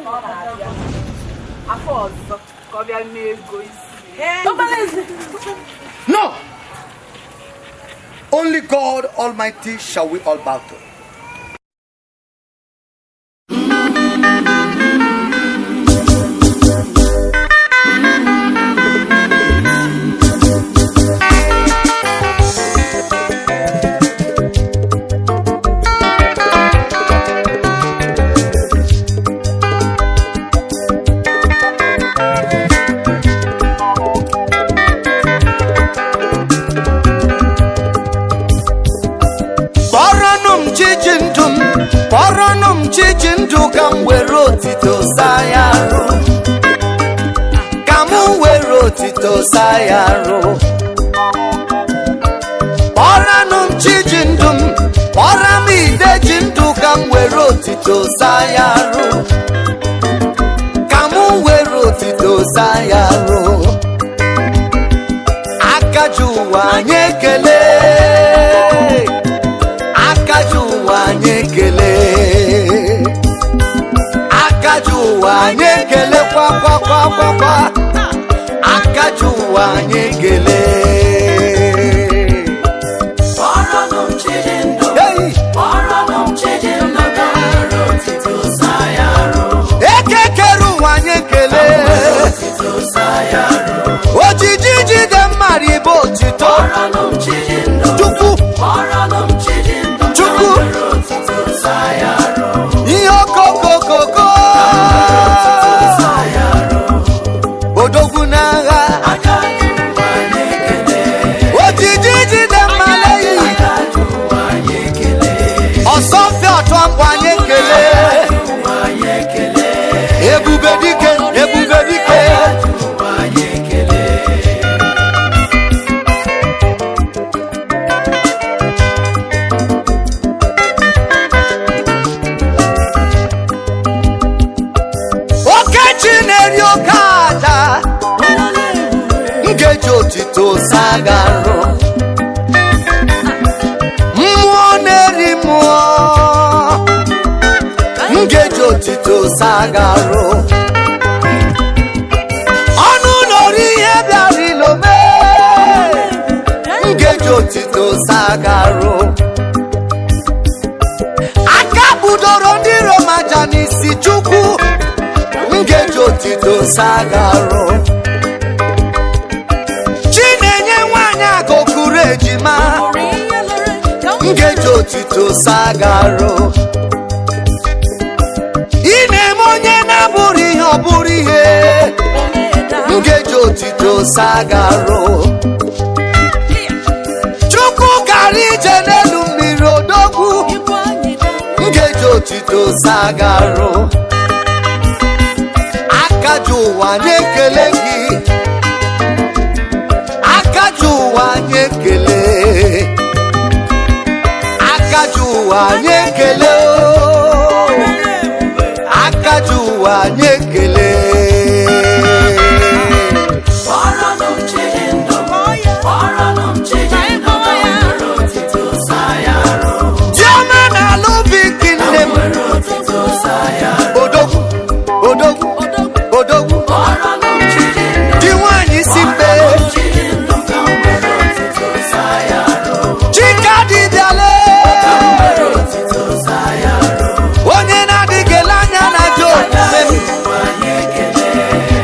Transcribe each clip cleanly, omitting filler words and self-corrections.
Ka ọ na-abịa afọ ọzọ ka ọ bịa mee ego isi. No! Only God Almighty shall we all bow to. Kpọrọnụ m chi ndụ m, kpọrọnụ m chi ndụ, ka m were otito saa ya arụ, ka m were otito saa ya arụ. Kpọrọnụ m chi ndụ m, kpọrọ m ide ji ndụ, ka m were otito saa ya arụ, ka m were otito saa ya arụ. Aka ji ụwa, anyị ekele. Aka ji ụwa, anyị ekele. Aka ji ụwa, anyị ekele. Kwa kwa kwa kwa kwa. Aka ji ụwa, anyị ekele. Kpọrọnụ m chi dị ndụ. Hey! Kpọrọnụ m chi dị ndụ ka m were otito saa ya arụ. Eke kere ụwa, anyị ekele. Otito saa ya arụ. Ojiji jide mmadụ ibe otito. Kpọrọnụ m chi dị ndụ. Chukwu. Kpọrọnụ m chi dị ndụ ka m Chukwu. were otito saa ya arụ. Ihe okokokoko. Saa ya arụ. Odogwu n'agha. Aka ji ụwa, anyị ekele. Ojiji jide mmadụ eyi. Aka ji ụwa, anyị ekele. Ọsọmpi ọtọ mkpọ, anyị ekele. Ụwa, anyị ekele. Ebube dike, ebube dike. Aka ji ụwa, anyị ekele. Okechi na-eri oke aja, nkeji otito sagarụ. Mmụọ na-eri mmụọ, nkeji otito sagarụ. Ọnụ n'ori ihe bịara ilome, nkeji otito sagarụ. Aka kpudoro ndị Romaja n'isi, Chukwu, nkeji otito sagarụ. Chi na-enye nwanyị agụkụrụ ejima, nkeji otito sagarụ. Ị na-eme onye na-abụrụ ihe ọ bụrụ ihe, nkeji otito sagarụ. Chukwu gara ije n'elu mmiri, odogwu, nkeji otito sagarụ. Aka ji ụwa, nye ekele gị. Aka ji ụwa, nye ekele. Aka ji ụwa, nye ekele o. Aka ji ụwa, nye ekele. Kpọrọnụ m chi dị ndụ. Kpọrọnụ m chi dị ndụ ka m were otito saa ya arụ. Diọma na-alụ Viki nne m. Were otito saa ya arụ. Odogwu, odogwu, odogwu. Kpọrọnụ m chi dị ndụ. Di nwaanyị si mbe. Chi dị ndụ ka m were otito saa ya arụ. Chika dịbịale. Were otito saa ya arụ. Onye na-adịghị ele anya na ajọ omume m. Ụwa, anyị ekele.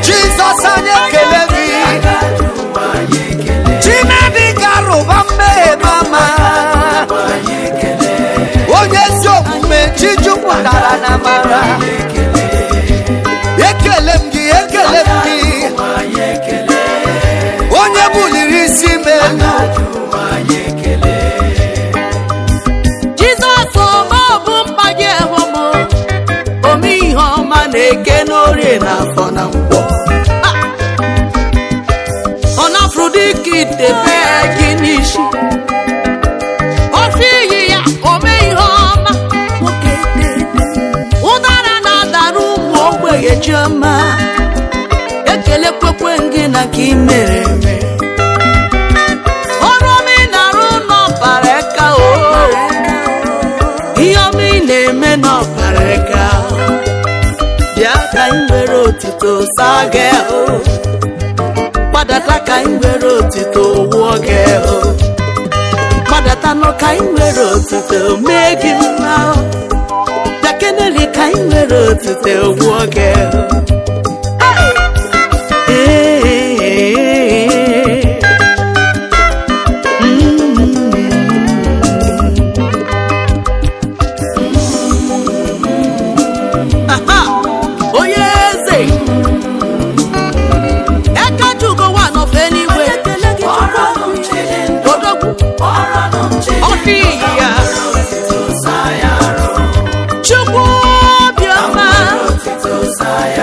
Jizọs, anyị ekele gị. Aka ji ụwa, anyị ekele. Chinadịghị arụba mmehie mama. Ụwa, anyị ekele. Onye ezi omume, chi jupụtara na amara, ekele m gị, ekele m gị. Ụwa, anyị ekele. Onye buliri isi m elu. Aka ji ụwa, anyị ekele. Jizọs ọma bụ mkpa gị ehụ m ome ihe ọma na-eke n'orie na afọ na nkwọ. Ah! Ọ na-afụrụ dịka idebe gị n'isi ofe iyi ya ome ihe ọma nwoke dede ụdara na-adara ụmụ ogbenye chiọma ekele kwekwe gị na ka ị mere eme ọrụ ọma ị na-arụ n'ọbara eka o ihe ọma ị na-eme n'ọbara eka. Bịa. Bịa ka anyị were otito saa gị ahụ. Gbadata ka anyị were otito wụọ gị ahụ. Gbadata nụ ka anyị were otito mee gị mma. Bịa keneli ka anyị were otito wụọ gị ahụ. Ee. Aha! Onye eze eke jugo wa nọfe n'igwe. Kpọrọnụ m chi dị ndụ. Odogwu. Kpọrọnụ m chi dị ọfị ndụ ka m ya. were otito saa ya arụ. Chukwu obiọma. Otito saa ya.